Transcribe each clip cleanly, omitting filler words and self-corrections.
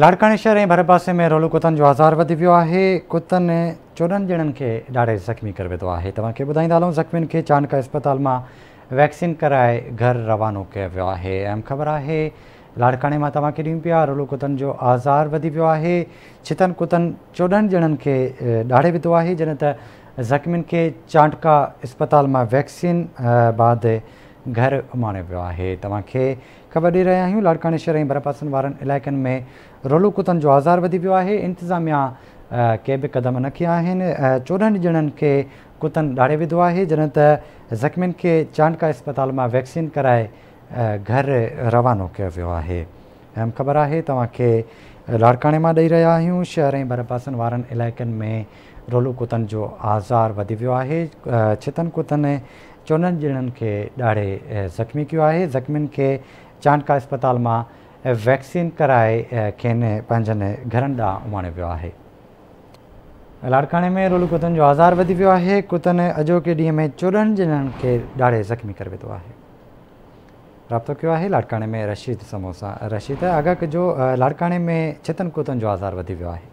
لاڙڪاڻي شهر ۽ ڀرپاسي ۾ رولو ڪتن جو آزار وڌي ويو آهي، ڪتن 14 ڄڻن کي ڏاڙهي زخمي ڪري وڌو آهي. توهان کي ٻڌائيندا هلون زخمين کي چانڊڪا اسپتال مان ويڪسين ڪرائي گهر روانو ڪيو ويو آهي. اهم خبر آهي لاڙڪاڻي مان توهان کي ڏيون پيا، رولو ڪتن جو آزار وڌي ويو آهي، ڇتن ڪتن 14 ڄڻن کي ڏاڙهي وڌو آهي، جڏهن ته زخمين کي چانڊڪا اسپتال مان ويڪسين بعد گهر اماڻيو ويو آهي. توهان کي خبر ڏئي رهيا آهيون لاڙڪاڻي شهر ۽ ڀرپاسن وارن علائقن ۾ رولو ڪتن جو آزار وڌي ويو آهي، انتظاميا ڪي به قدم نه کنيا آهن، 14 ڄڻن کي ڪتن ڏاڙهي وڌو آهي، جڏهن ته زخمين کي چانڊڪا اسپتال مان ويڪسين ڪرائي گهر روانو ڪيو ويو آهي. اهم خبر آهي توهان کي لاڙڪاڻي مان ڏئي رهيا آهيون، شهر ۽ ڀرپاسن وارن علائقن ۾ رولو ڪتن جو آزار وڌي ويو آهي، ڇتن ڪتن 14 ڄڻن کي ڏاڙهي زخمي ڪيو آهي، زخمين کي چانڊڪا اسپتال مان ويڪسين ڪرائي کين پنهنجن گهرن ڏانهن اماڻيو ويو آهي. لاڙڪاڻي ۾ رولو ڪتن جو آزار وڌي ويو آهي، ڪتن اڄوڪي ڏينهن ۾ 14 ڄڻن کي ڏاڙهي زخمي ڪري وڌو آهي. رابطو ڪيو آهي لاڙڪاڻي ۾ رشيد سمون سان. رشيد آگاهه ڪجو لاڙڪاڻي ۾ ڇتن ڪتن جو آزار وڌي ويو آهي.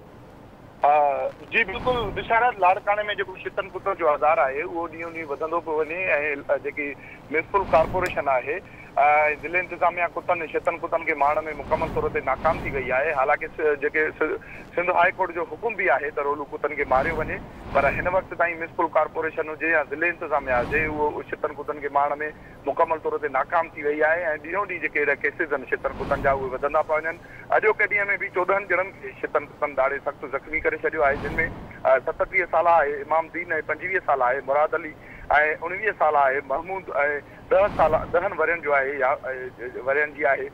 جي بلڪل بشارت، لاڙڪاڻي ۾ جيڪو ڇتن ڪتن جو آزار آهي اهو ڏينهون ڏينهن وڌندو پيو وڃي ۽ جيڪي ميونسپل ڪارپوريشن آهي ۽ ضلعي انتظاميا ڪتن ڇتن ڪتن کي مارڻ ۾ مڪمل طور تي ناڪام ٿي وئي آهي. حالانڪه جيڪي سنڌ هاء ڪورٽ جو حڪم به آهي ته رولو ڪتن کي ماريو وڃي پر هن وقت تائين ميونسپل ڪارپوريشن هجي يا ضلعي انتظاميا هجي اهو ڇتن ڪتن کي مارڻ ۾ مڪمل طور تي ناڪام ٿي وئي آهي ۽ ڏينهون ڏينهن جيڪي اهڙا ڪيسز آهن ڇتن ڪتن جا اهي وڌندا پيا وڃن. اڄوڪي ڏينهن ۾ به 14 ڄڻن کي ڇتن ڪتن ڏاڙهي سخت زخمي ڪري ڇڏيو آهي جن ۾ 37 سالا آهي امام دين ۽ 25 سالا آهي مراد علي ۽ 19 سالا آهي محمود ۽ 10 سالا ڏهن ورهين جو آهي ورهين جي آهي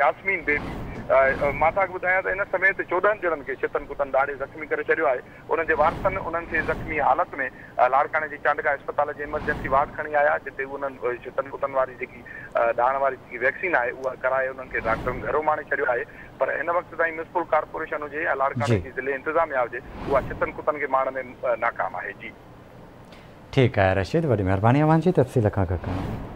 ياسمين بيبي. مان توهان کي ٻڌايان ته ان سميت 14 ڄڻن کي ڇتن ڪتن ڏاڙهي زخمي ڪري ڇڏيو آهي. انهن جي وارثن انهن کي زخمي حالت ۾ لاڙڪاڻي جي چانڊڪا اسپتال جي ايمرجنسي وارڊ کڻي آيا جتي انهن ڇتن ڪتن واري جيڪي ڏاڙهڻ واري جيڪي ويڪسين آهي اها ڪرائي انهن کي ڊاڪٽرن گهر اماڻي ڇڏيو آهي پر هن وقت تائين ميونسپل ڪارپوريشن هجي يا لاڙڪاڻي جي ضلعي انتظاميا هجي اها ڇتن ڪتن کي مارڻ ۾ ناڪام آهي. جي. ٺيڪ آهي رشيد وڏي مهرباني اوهان جي تفصيل کان آگاهه ڪرڻ لاء.